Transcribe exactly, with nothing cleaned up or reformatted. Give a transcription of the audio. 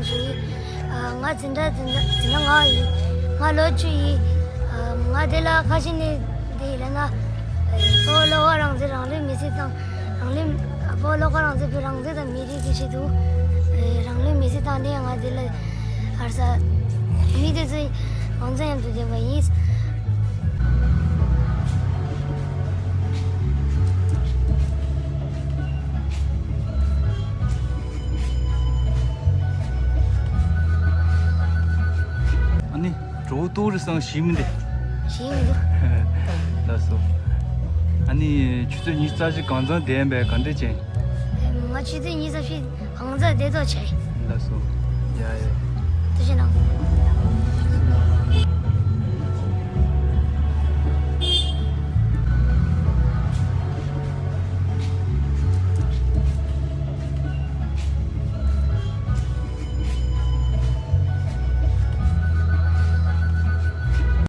ཞུ་ཡིན། ང་འཛིན་གྲྭ་འཛིན་གྲྭ་འཛིན་གྲྭ་ལྔ་ཡིན། ང་ལོ་བཅུ་ཡིན། ང་དེ་ལ་ཁ་ཤས་ནས་དེ་ཡིན་ལ་ན། ཨོ་བློ་ཁོག་རང་བཙན། རང་ལུས་མེར་སྲེག་བཏང་། རང་ལུས། ཨོ་བློ་ཁོག་རང་བཙན་བོད་རང་བཙན་དང་མི་རིགས་ཀྱི་ཆེད་དུ་རང་ལུས་མེར་སྲེག་བཏང་ནས། ང་དེ་ལ་ཧར་ས་མི་དེ་ཚོ་ཡང་ཚང་མཉམ་དུ་བསྡད་པ་ཡིན། ཨ་ནི་གྲོགས་པོ་ཏོག་རི་སང་ཞིག་མི་འདུག་ཞིག་མི་འདུག་ལགས་སོ། ཨ་ནི་ཆུ་ཚོད་ཉི་ཤུ་རྩ་བཞི་གང་ཚང་བསྡད་པས་ག་འདྲས་བྱས། ང་ཆུ་ཚོད་ཉི་ཤུ་རྩ་བཞི་གང་ཚང་བསྡད་ཐོག་བྱས། ལགས་སོ། ཡ་ཡ། ཐུགས་རྗེ་གནང་།